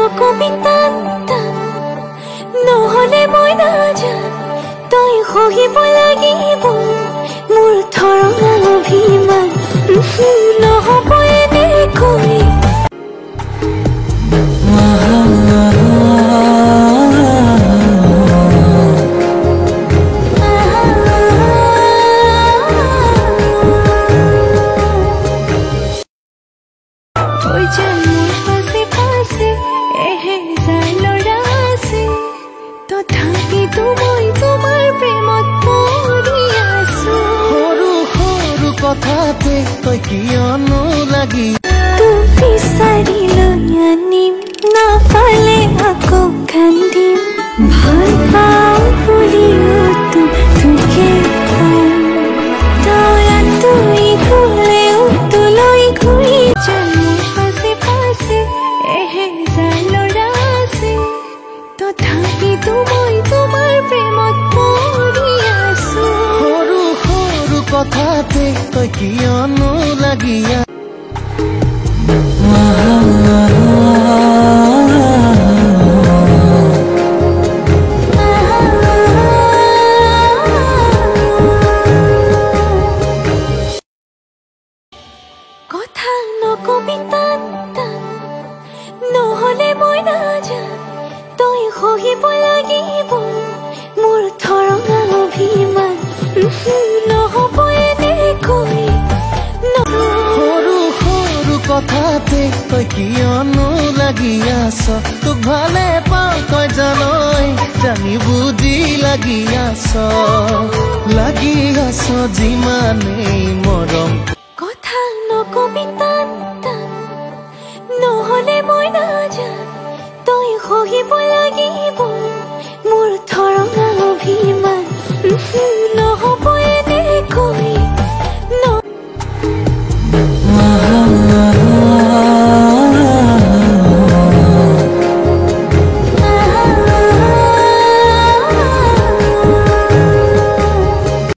নকবি টান টান, নহ'লে মই নাযাম। তই সহিব লাগিব মোৰ থৰঙা অভিমান, নহ'ব এনেকৈ। ঐ যেন মোৰ পাছে পাছে এহেজাৰ ল'ৰা আছে, তথাপিতো মই তোমাৰ প্ৰেমত পৰি আছো। সৰু সৰু কথাতে তই কিয়নো লাগি তোক বিচাৰি লৈ আনিম, নাপালে আকৌ কান্দিম। ভাল পাওঁ বুলিও তোকে কম, তই আঁতৰি গ'লেও তোলৈ ঘূৰি যাম। মোৰ পাছে পাছে এহেজাৰ ল'ৰা আছে, তথাপিতো মই তোমাৰ প্ৰেমত পৰি আছো। সৰু সৰু কথাতে তই কিয়নো লাগি কথা নকবি টান টান, নহ'লে মই নাযাম। তই সহিব লাগিব মোৰ থৰঙা অভিমান, নহ'ব এনেকৈ। সৰু সৰু কথাতে তই কিয়নো লাগি আছ? তোক ভালে পাওঁ তই জানই, জানি বুজি লাগি আছ, লাগি আছ যিমানেই মৰম। কথা নকবি টান টান, নহ'লে মই নাযাম। তই সহিব লাগিব